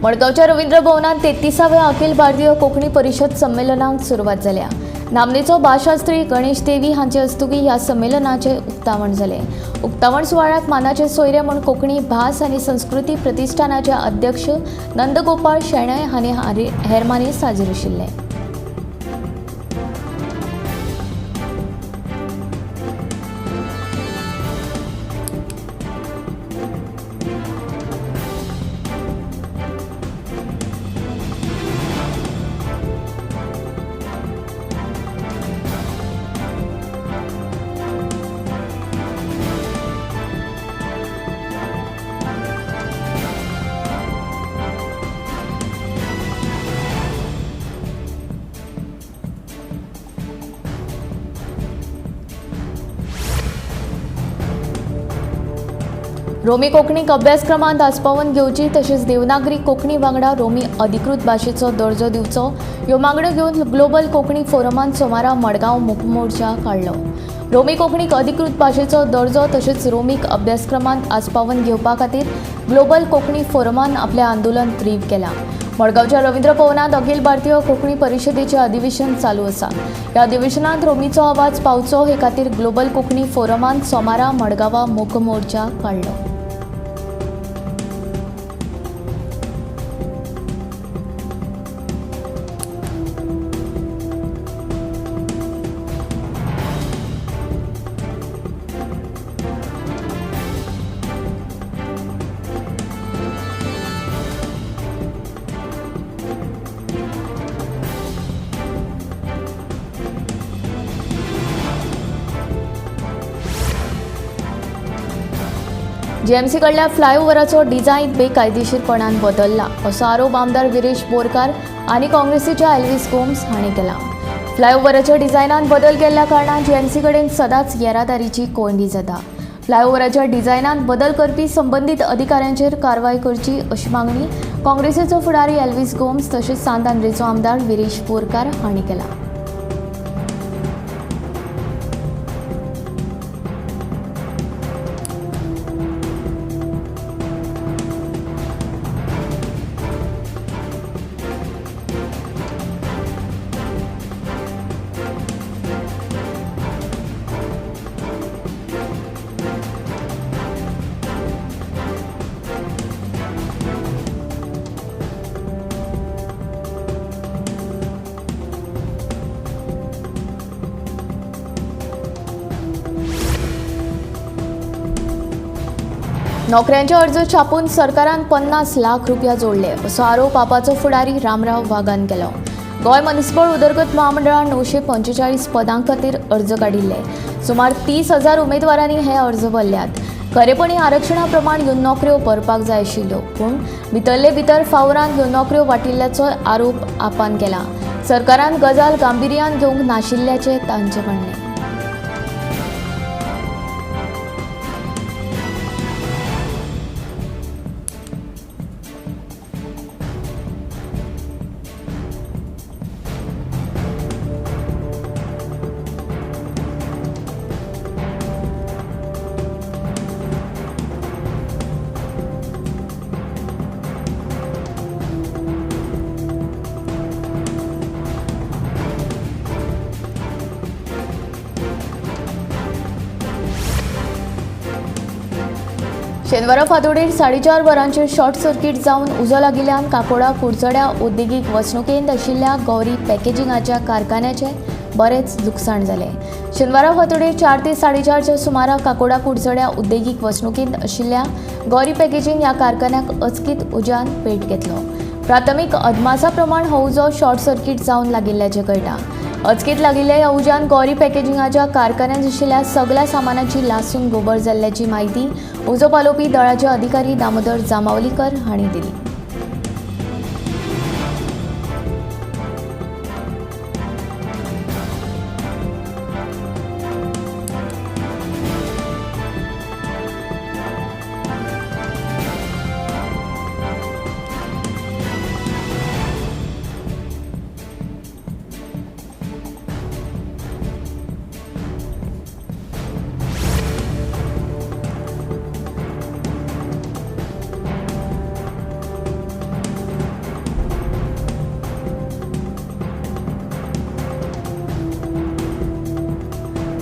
मडगांवच्या रवींद्र भवनात 33व्या अखिल भारतीय कोंकणी परिशद संमेलनाक सुरवात जाल्या. नामनेचो भासशास्त्री गणेश देवी हांचे हस्तुकी ह्या संमेलनाचें उक्तावण जालें. उक्तावण सुवाळ्याक मानाचे सोयरे म्हूण कोंकणी भास आनी संस्कृती प्रतिष्ठानाचे अध्यक्ष नंदगोपाळ शेणय हांणी हेर मानेस्त हाजीर आशिल्ले. रोमी कोंकणीक अभ्यासक्रमांत आस्पावन घेवची तशेंच देवनागरी कोंकणी वांगडा रोमी अधिकृत भाशेचो दर्जो दिवचो ह्यो मागण्यो घेवन ग्लोबल कोंकणी फोरमान सोमारा मडगांव मुखमोर्चा काडलो. रोमी कोंकणीक अधिकृत भाशेचो दर्जो तशेंच रोमीक अभ्यासक्रमांत आस्पावन घेवपा खातीर ग्लोबल कोंकणी फोरमान आपलें आंदोलन तीव्र केलां. मडगांवच्या रवींद्र भवनांत अखिल भारतीय कोंकणी परिशदेचें अधिवेशन चालू आसा. ह्या अधिवेशनांत रोमीचो आवाज पावचो हे खातीर ग्लोबल कोंकणी फोरमान सोमारा मडगांवा मुखमोर्चा काडलो. जीएमसी कडल्या फ्लायओव्हराचो डिझायन बेकायदेशीरपणान बदलला असो आरोप आमदार विरेश बोरकार आनी काँग्रेसीच्या एल्विस गोम्स हांणी केला. फ्लायओव्हराच्या डिझायनान बदल केल्ल्या कारणान जीएमसी कडेन सदांच येरादारीची कोंयडी जाता. फ्लायओव्हराच्या डिझायनान बदल करपी संबंदीत अधिकाऱ्यांचेर कारवाय करची अशी मागणी काँग्रेसीचो फुडारी एल्विस गोम्स तशेंच सांत आंद्रेचो आमदार विरेश बोरकार हांणी केला. नोकऱ्यांचे अर्ज छापून सरकारान 50 लाख रुपया जोडले असो आरोप आपाचो फुडारी रामराव वाघान केलो. गोंय मनीसबळ उदरगत महामंडळान 945 पदां खातीर अर्ज काडिल्ले. सुमार 30,000 उमेदवारांनी हे अर्ज भरल्यात. खरेपणी आरक्षणा प्रमाण ह्यो नोकऱ्यो भरपाक जाय आशिल्ल्यो, पूण भितरले भितर फावरान ह्यो नोकऱ्यो वाटिल्ल्याचो आरोप आपान केला. सरकारान गजाल गांभिर्यान घेवंक नाशिल्ल्याचें तांचें म्हणणें. शेनवारा फांतोडेर 4:30 वरांचेर शॉर्ट सर्किट जावन उजो लागिल्ल्यान काकोडा कुडचड्या उद्देगीक वसणुकेंत आशिल्ल्या गौरी पॅकेजिंगाच्या कारखान्याचें बरेंच लुकसाण जालें. शेनवारा फांतोडेर 4 ते 4:30च्या सुमाराक काकोडा कुडचड्या उद्देगीक वसणुकेंत आशिल्ल्या गौरी पॅकेजिंग ह्या कारखान्याक अचकीत उज्यान पेट घेतलो. प्राथमीक अदमासा प्रमाण हो उजो शॉर्ट सर्किट जावन लागिल्ल्याचें कळटा. अचकीत लागिल्ल्या ह्या उज्यान गौरी पॅकेजिंगाच्या कारखान्यांत आशिल्ल्या सगल्या सामानाची लासून गोबर जाल्ल्याची म्हायती उजो पालोवपी दळाचे अधिकारी दामोदर जामावलीकर हांणी दिली.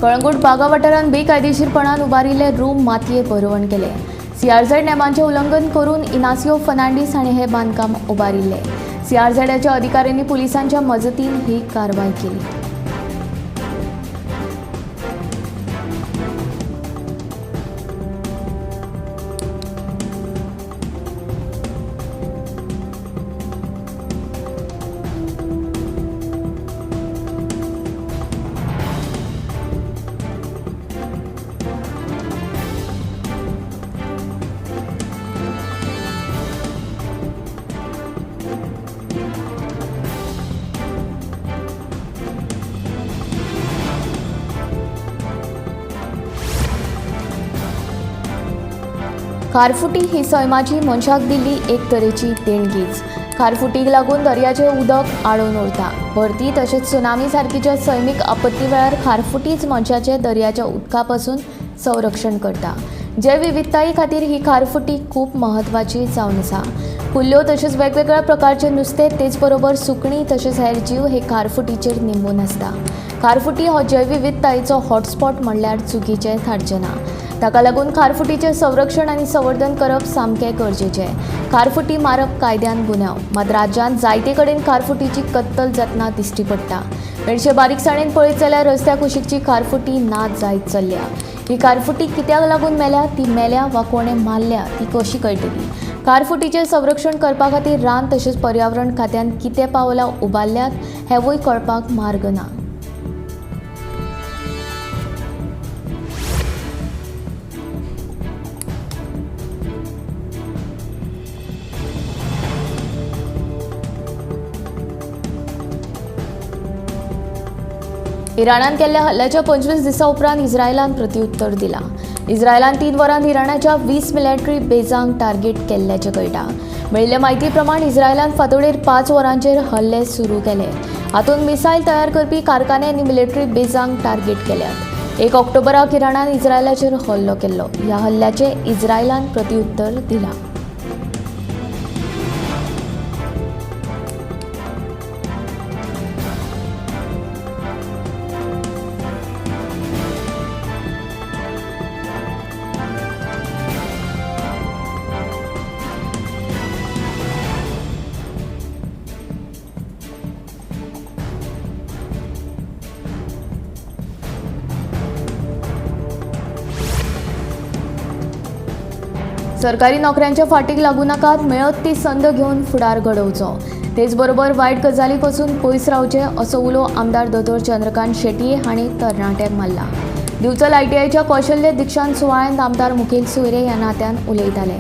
कळंगूट बागा वाठारांत बेकायदेशीरपणान उबारिल्ले रूम मातये भरवण केले. सीआरझेड नेमांचें उल्लंघन करून इनासियो फर्नांडीस हाणें हें बांदकाम उबारिल्लें. सीआरझेडाच्या अधिकाऱ्यांनी पुलिसांच्या मजतीन ही कारवाय केली. खारफुटी ही सैमाची मनशाक दिल्ली एक तरेची देणगीच. खारफुटीक लागून दर्याचें उदक आडोवन उरता. भरती तशेंच सुनामी सारकीच्या सैमीक आपत्ती वेळार खारफुटीच मनशाचें दर्याच्या उदका पसून संरक्षण करता. जैवविविधताये खातीर ही खारफुटी खूब म्हत्वाची जावन आसा. कुल्ल्यो तशेंच वेगवेगळ्या प्रकारचें नुस्तें तेचबरोबर सुकणीं तशेंच हेर जीव हे खारफुटीचेर निंबून आसता. खारफुटी हो जैवविविधतायेचो हॉटस्पॉट म्हणल्यार चुकीचें थारचें ना. ताका लागून खारफुटीचें संरक्षण आनी संवर्धन करप सामकें गरजेचें. खारफुटी मारप कायद्यान गुन्यांव, मात राज्यांत जायते कडेन खारफुटीची कत्तल जातना दिश्टी पडटा. मेडशे बारीकसाणेन पळयत जाल्यार रस्त्या कुशीकची खारफुटी ना जायत चल्ल्या. ही खारफुटी कित्याक लागून मेल्या, ती मेल्या वा कोणें मारल्या ती कशी कळटली? खारफुटीचें संरक्षण करपा खातीर रान तशेंच पर्यावरण खात्यान कितें पावलां उबारल्यात हेंवूय कळपाक मार्ग ना. इराणान केल्ल्या हल्ल्याच्या 25 दिसां उपरांत इस्रायलान प्रत्युत्तर दिलां. इस्रायलान 3 वरांत इराणाच्या 20 मिलिटरी बेजांक टार्गेट केल्ल्याचें कळटा. मेळिल्ले म्हायती प्रमाण इस्रायलान फांतोडेर 5 वरांचेर हल्ले सुरू केले. हातूंत मिसायल तयार करपी कारखाने आनी मिलिटरी बेजांक टार्गेट केल्यात. 1 ऑक्टोबराक इराणान इस्रायलाचेर हल्लो केल्लो. ह्या हल्ल्याचें इस्रायलान प्रत्युत्तर दिलां. सरकारी नोकऱ्यांच्या फाटीक लागू नाकात, मेळत ती संद घेवन फुडार घडोवचो, तेचबरोबर वायट गजाली पसून पयस रावचें असो उलो आमदार दोतोर चंद्रकांत शेट्ये हांणी तरणाट्यांक मारला. दिवचल आयटीआयच्या कौशल्य दीक्षांत सुवाळ्यांत आमदार मुखेल सोयरे ह्या नात्यान उलयताले.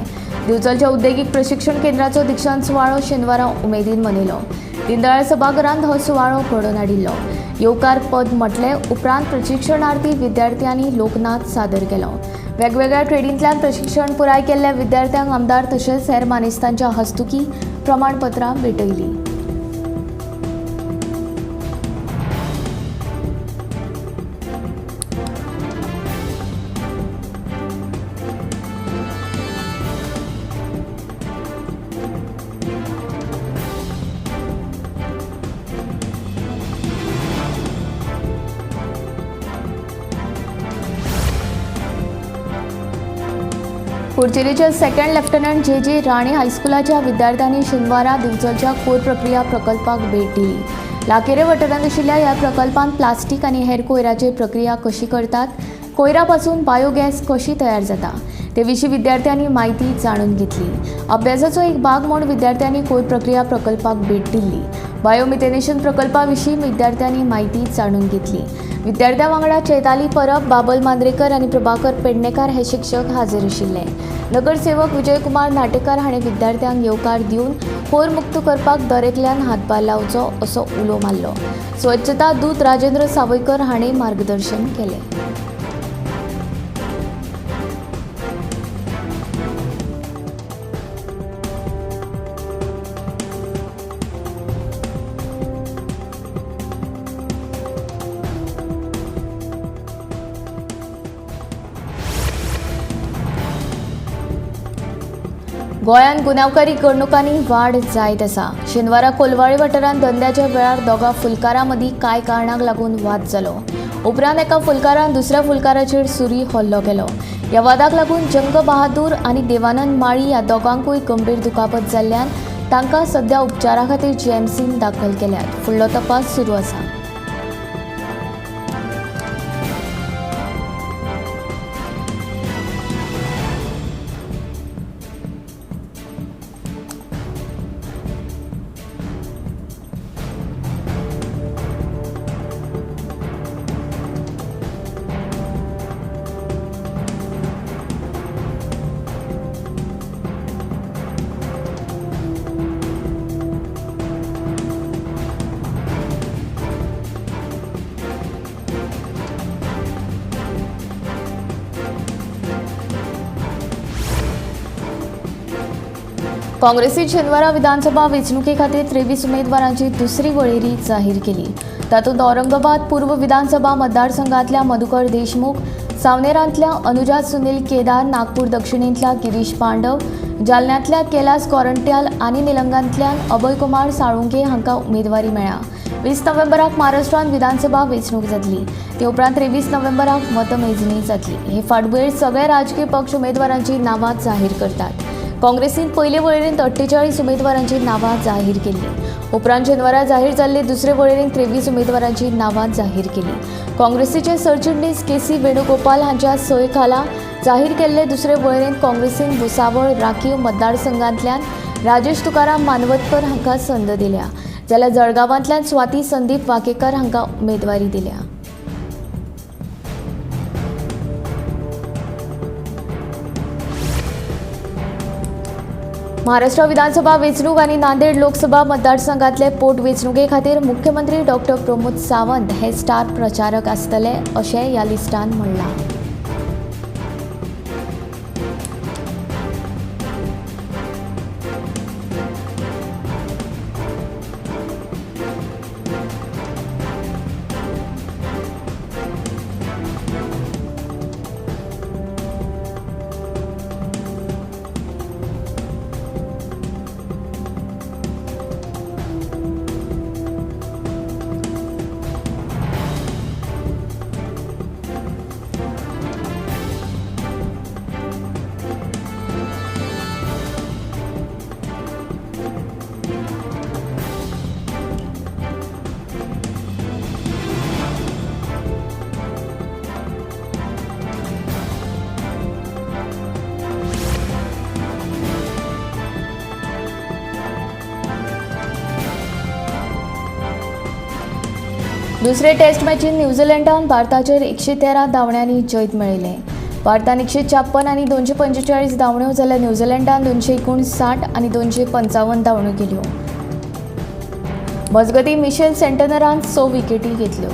दिवचलच्या उद्देगीक प्रशिक्षण केंद्राचो दीक्षांत सुवाळो शेनवारा उमेदीन मनयलो. दीनदयाळ सभाघरांत हो सुवाळो घडोवन हाडिल्लो. येवकार पद म्हटले उपरांत प्रशिक्षणार्थी विद्यार्थ्यांनी लोकनाच सादर केलो. वेगवेगळ्या ट्रेडींतल्यान प्रशिक्षण पुराय केल्ल्या विद्यार्थ्यांक आमदार तशेंच हेर मानेस्तांच्या हस्तुकी प्रमाणपत्रां भेटयलीं. कुडचेरीच्या second lieutenant J J Rane हायस्कुलाच्या विद्यार्थ्यांनी शेनवारा दिवचलच्या कोयर प्रक्रिया प्रकल्पाक भेट दिली. लाकेरे वाठारांत आशिल्ल्या ह्या प्रकल्पांत प्लास्टीक आनी हेर कोयराचेर प्रक्रिया कशी करतात, कोयरा पासून बायोगॅस कशी तयार जाता ते विशीं विद्यार्थ्यांनी म्हायती जाणून घेतली. अभ्यासाचो एक भाग म्हूण विद्यार्थ्यांनी कोयर प्रक्रिया प्रकल्पाक भेट दिल्ली. बायोमिथेनेशन प्रकल्पा विशीं विद्यार्थ्यांनी म्हायती जाणून घेतली. विद्यार्थ्यां वांगडा चैताली परब, बाबल मांद्रेकर आनी प्रभाकर पेडणेकार हे शिक्षक हाजीर आशिल्ले. नगरसेवक विजयकुमार नाटेकार हाणें विद्यार्थ्यांक येवकार दिवन कोयर मुक्त करपाक दरेकल्यान हातभार लावचो असो उलो मारलो. स्वच्छता दूत राजेंद्र सावयकर हाणें मार्गदर्शन केलें. गोंयांत गुन्यांवकारी घडणुकांनी वाड जायत आसा. शेनवारा कोलवाळे वाठारांत धंद्याच्या वेळार दोगां फुलकारां मदीं कांय कारणांक लागून वाद जालो. उपरांत एका फुलकारान दुसऱ्या फुलकाराचेर सुरी हल्लो केलो. ह्या वादाक लागून जंग बहादूर आनी देवानंद माळी ह्या दोगांकूय गंभीर दुखापत जाल्ल्यान तांकां सध्या उपचारा खातीर जीएमसीन दाखल केल्यात. फुडलो तपास सुरू आसा. काँग्रेसी शेनवारा विधानसभा वेंचणुके खातीर 23 उमेदवारांची दुसरी वळेरी जाहीर केली. तातूंत औरंगाबाद पूर्व विधानसभा मतदारसंघातल्या मधुकर देशमुख, सावनेरांतल्या अनुजा सुनील केदार, नागपूर दक्षिणेंतल्या गिरीश पांडव, जालन्यांतल्या कैलास गोरंट्याल आनी निलंगांतल्यान अभय कुमार साळुंके हांकां उमेदवारी मेळ्ळ्या. 20 नोव्हेंबराक महाराष्ट्रांत विधानसभा वेंचणूक जातली. ते उपरांत 23 नोव्हेंबराक मतमेजणी जातली. हे फाटभुंयेर सगळे राजकीय पक्ष उमेदवारांची नांवां जाहीर करतात. काँग्रेसीन पयले वळेरेंत 48 उमेदवारांची नांवां जाहीर केल्ली. उपरांत शेनवारा जाहीर जाल्ले दुसरे वळेरेंत 23 उमेदवारांची नांवां जाहीर केली. काँग्रेसीचे सरचिटणीस के सी वेणुगोपाल हांच्या सय खाला जाहीर केल्ले दुसरे वळेरेंत काँग्रेसीन भुसावळ राखीव मतदारसंघांतल्यान राजेश तुकाराम मानवतकर हांकां संद दिल्या, जाल्यार जळगांवांतल्यान स्वाती संदीप वाकेकर हांकां उमेदवारी दिल्या. महाराष्ट्र विधानसभा वेंचणूक आनी नांदेड लोकसभा मतदारसंघातले पोटवेंचणुके खातीर मुख्यमंत्री डॉक्टर प्रमोद सावंत हे स्टार प्रचारक आसतले अशें ह्या लिस्टान म्हणलां. दुसरे टेस्ट मॅचीन न्यूझीलंडान भारताचेर 113 धांवड्यांनी जैत मेळयलें. भारतान 156 आनी 245 धांवड्यो जाल्यार न्यूझीलंडान 259 आनी 255 धांवड्यो केल्यो. मजगतीं मिशेल सेंटनरान 6 विकेटी घेतल्यो.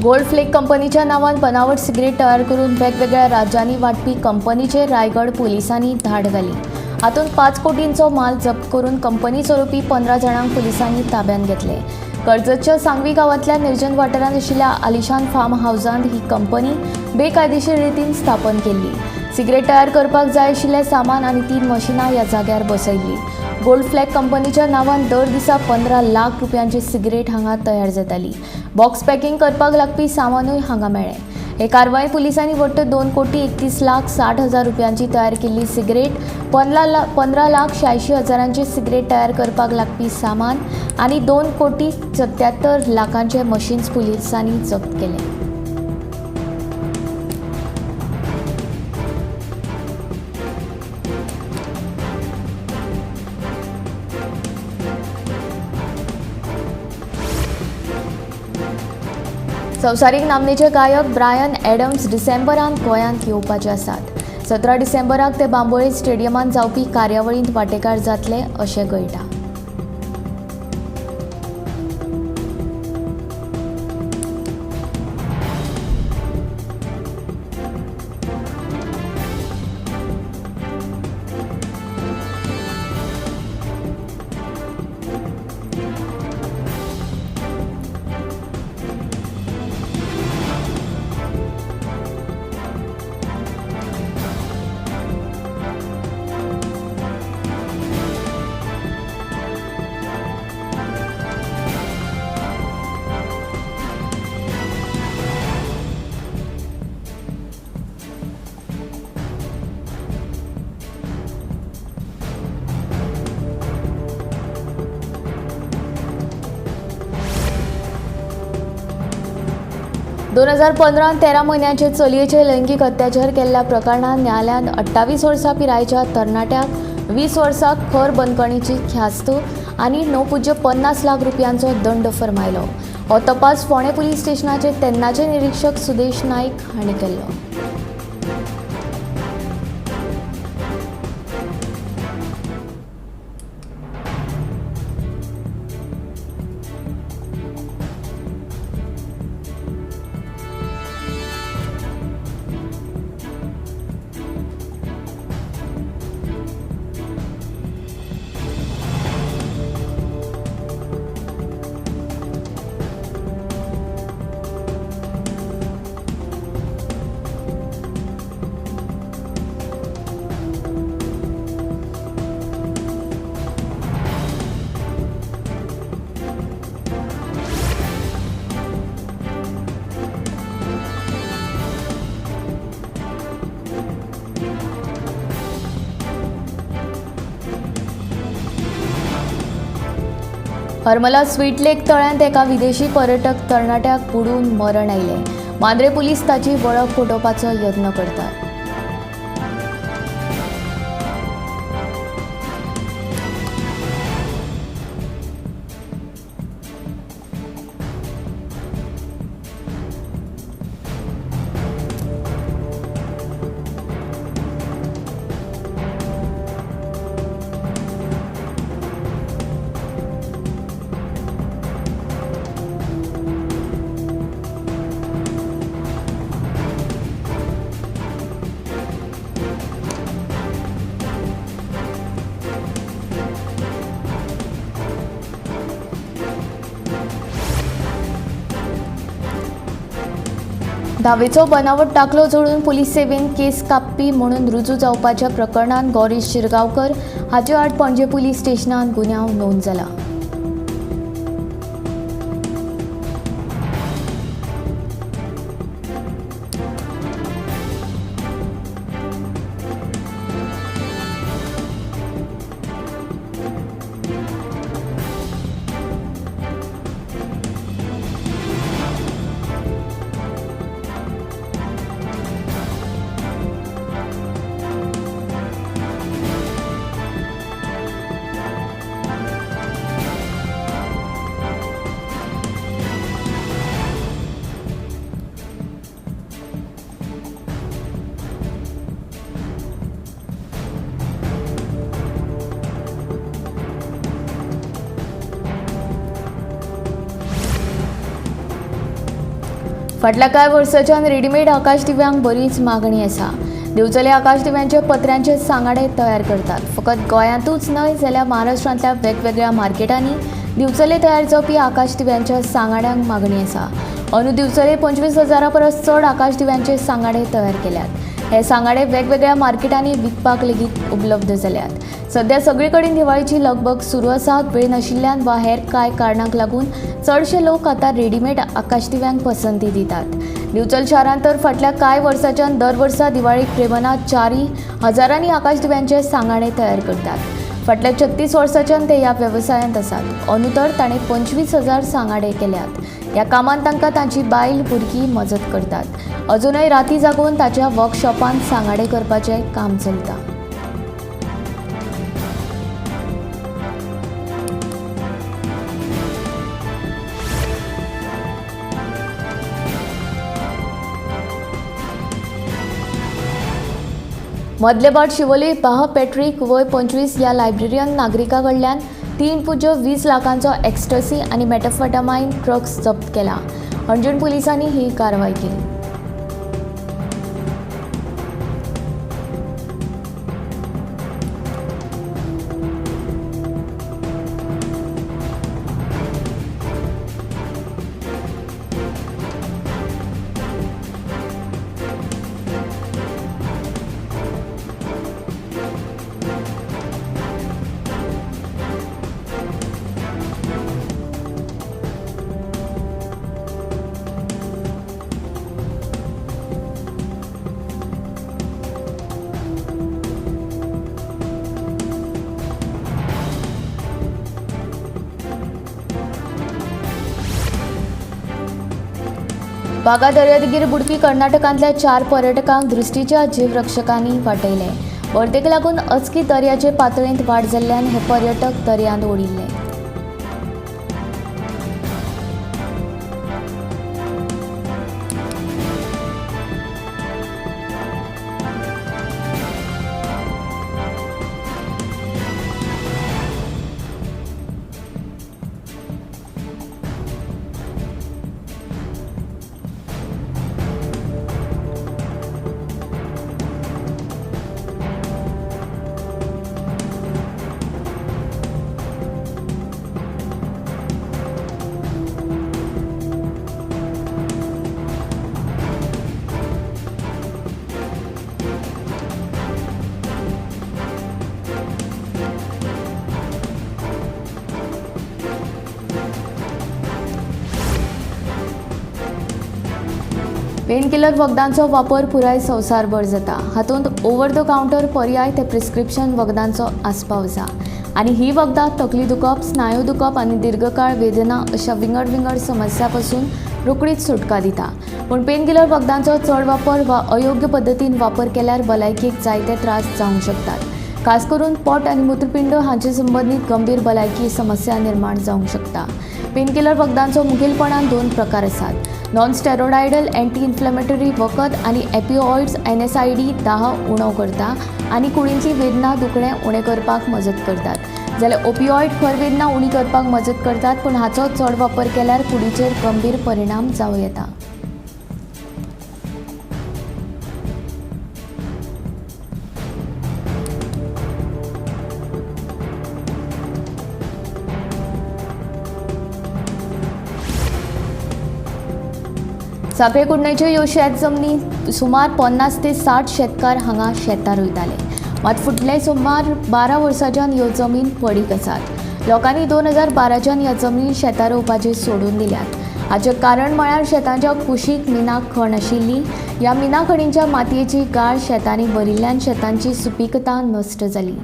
गोल्ड फ्लेक कंपनीच्या नांवान बनावट सिगरेट तयार करून वेगवेगळ्या राज्यांनी वांटपी कंपनीचेर रायगड पुलिसांनी धाड घाली. हातूंत 5 कोटींचो माल जप्त करून कंपनी चलोवपी 15 जाणांक पुलिसांनी ताब्यांत घेतले. कर्जतच्या सांगवी गांवांतल्या निर्जन वाठारांत आशिल्ल्या आलिशान फार्म हावजांत ही कंपनी बेकायदेशीर रितीन स्थापन केल्ली. सिगरेट तयार करपाक जाय आशिल्लें सामान आनी 3 मशिनां ह्या जाग्यार बसयल्ली. गोल्ड फ्लॅग कंपनीच्या नांवान दर दिसा 15 लाख रुपयांची सिगरेट हांगा तयार जाताली. बॉक्स पॅकिंग करपाक लागपी सामानूय हांगा मेळ्ळें. हे कारवाय पुलिसांनी वट्ट 2,31,60,000 रुपयांची तयार केल्ली सिगरेट, 15,86,000 सिगरेट तयार करपाक लागपी सामान आनी 2,77,00,000 मशीन्स पुलिसांनी जप्त केले. संवसारीक नामनेचे गायक ब्रायन एडम्स डिसेंबरांत गोंयांत येवपाचे आसात. 17 डिसेंबराक ते बांबोळे स्टेडियमांत जावपी कार्यावळींत वांटेकार जातले अशें कळटा. दोन हजार पंदरान 13 म्हयन्याचे चलयेचे लैंगीक अत्याचार केल्ल्या प्रकरणांत न्यायालयान 28 वर्सां पिरायेच्या तरणाट्याक 20 वर्सां खर बंदखणीची ख्यास्त आनी 9.50 लाख रुपयांचो दंड फर्मायलो. हो तपास फोंडें पुलीस स्टेशनाचे तेन्नाचे निरीक्षक सुदेश नायक हांणी केल्लो. हरमला स्वीट लेक तळ्यांत एका विदेशी पर्यटक तरणाट्याक बुडून मरण आयलें. मांद्रे पुलीस ताची वळख पटोवपाचो यत्न करतात. धावेचो बनावट दाखलो जोडून पुलीस सेवेन केस कापपी म्हणून रुजू जावपाच्या प्रकरणांत गौरीश शिरगांवकर हाचे आड पणजे पुलीस स्टेशनांत गुन्यांव नोंद जाला. फाटल्या कांय वर्सांच्यान रेडीमेड आकाश दिव्यांक बरीच मागणी आसा. दिवचले आकाश दिव्यांचे पत्र्यांचे सांगाडे तयार करतात. फकत गोंयांतूच न्हय जाल्यार महाराष्ट्रांतल्या वेगवेगळ्या मार्केटांनी दिवचले तयार जावपी आकाश दिव्यांच्या सांगाड्यांक मागणी आसा. अंदू दिवचले 25,000 परस चड आकाश दिव्यांचे सांगाडे तयार केल्यात. हे सांगाडे वेगवेगळ्या मार्केटांनी विकपाक लेगीत उपलब्ध जाल्यात. सध्या सगळे कडेन दिवाळीची लगबग सुरू आसा. वेळ नाशिल्ल्यान वा हेर कांय कारणांक लागून चडशे लोक आतां रेडीमेड आकाशदिव्यांक पसंती दितात. दिवचल शारांत तर फाटल्या कांय वर्सांच्यान दर वर्सा दिवाळीक प्रेमनाथ च्यारी हजारांनी आकाशदिव्यांचे सांगाडे तयार करतात. फाटल्या 36 वर्सांच्यान ते ह्या वेवसायांत आसात. अंदू तर ताणें 25,000 सांगाडे केल्यात. ह्या कामांत तांकां तांची बायल भुरगीं मजत करतात. अजूनय राती जागोवन ताच्या वर्कशॉपांत सांगाडे करपाचें काम चलता. मदलेबाट शिवोली बाह पॅट्रीक वय 25 ह्या लायब्रेरियन नागरिका कडल्यान 3.20 लाखांचो एक्स्टसी आनी मेटाफेटामाइन ड्रग्स जप्त केला. हणजूण पुलिसांनी ही कारवाय केली. बागा दर्यादेगेर बुडपी कर्नाटकांतल्या 4 पर्यटकांक दृश्टीच्या जीवरक्षकांनी वाटयले. वर्तेक लागून अचकीत दर्याचे पातळेंत वाड जाल्ल्यान हे पर्यटक दर्यांत ओडिल्ले. पेनकिलर वखदांचो वापर पुराय संवसारभर जाता. हातूंत ओवर the counter पर्याय ते प्रिस्क्रिप्शन वखदांचो आस्पाव आसा आनी ही वखदां तकली दुखप, स्नायू दुखप आनी दीर्घकाळ वेदना अशा विंगड विंगड समस्या पसून रोखडीच सुटका दिता. पूण पेनकिलर वखदांचो चड वापर वा अयोग्य पद्दतीन वापर केल्यार भलायकेक जायते त्रास जावंक शकतात. खास करून पोट आनी मूत्रपिंड हांचे संबंदीत गंभीर भलायकी समस्या निर्माण जावंक शकता. पेनकिलर वखदांचो मुखेलपणान 2 प्रकार आसात. नॉन स्टेरॉयडल एंटी इन्फ्लेमेटरी वखद आनी एपिओइड्स NSAID दाह उणो करता आनी कुडींतली वेदना दुखणें उणें करपाक मजत करतात, जाल्यार ओपिओइड खर वेदना उणी करपाक मजत करतात, पूण हाचो चड वापर केल्यार कुडीचेर गंभीर परिणाम जावं येता. साखळे कुडणेच्यो ह्यो शेत जमनी सुमार 50 ते 60 शेतकार हांगा शेतां रोयताले. मात फुडले सुमार 12 वर्सांच्यान ह्यो जमीन पडीक आसात. लोकांनी 2012च्यान ह्या जमनी शेतां रोवपाचें सोडून दिल्यात. हाचें कारण म्हळ्यार शेतांच्या कुशीक मिना खण आशिल्ली. ह्या मिना खणींच्या मातयेची गाळ शेतांनी भरिल्ल्यान शेतांची सुपीकता नश्ट जाली.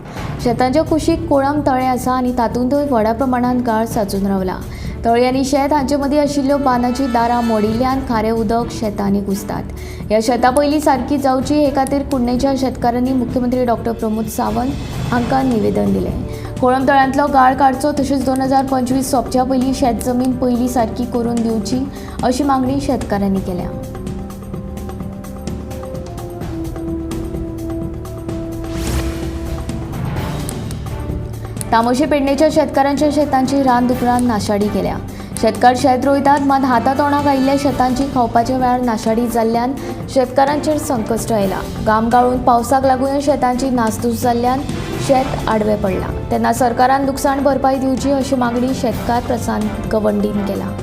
शेतांच्या कुशीक कोळंब तळें आसा आनी तातूंतय व्हडा प्रमाणांत गाळ साचून रावला. तळी आनी शेत हांचे मदीं आशिल्ल्यो बांदाचीं दारां मोडिल्ल्यान खारें उदक शेतांनी घुसतात. ह्या शेतां पयलीं सारकी जावची हे खातीर कुडणेच्या शेतकारांनी मुख्यमंत्री डॉक्टर प्रमोद सावंत हांकां निवेदन दिलें. कोळंब तळ्यांतलो गाळ काडचो तशेंच 2025 सोंपच्या पयलीं शेत जमीन पयलीं सारकी करून दिवची अशी मागणी शेतकारांनी केल्या. तामोशी पेडणेच्या शेतकारांच्या शेतांची रान दुकरान नाशाडी केल्या. शेतकार शेत रोयतात, मात हाता तोंडाक आयिल्ल्या शेतांची खावपाच्या वेळार नाशाडी जाल्ल्यान शेतकारांचेर संकश्ट आयलां. घाम गाळून पावसाक लागून शेतांची नासधूस जाल्ल्यान शेत आडवें पडलां. तेन्ना सरकारान लुकसाण भरपाय दिवची अशी मागणी शेतकार प्रशांत गवंडीन केला.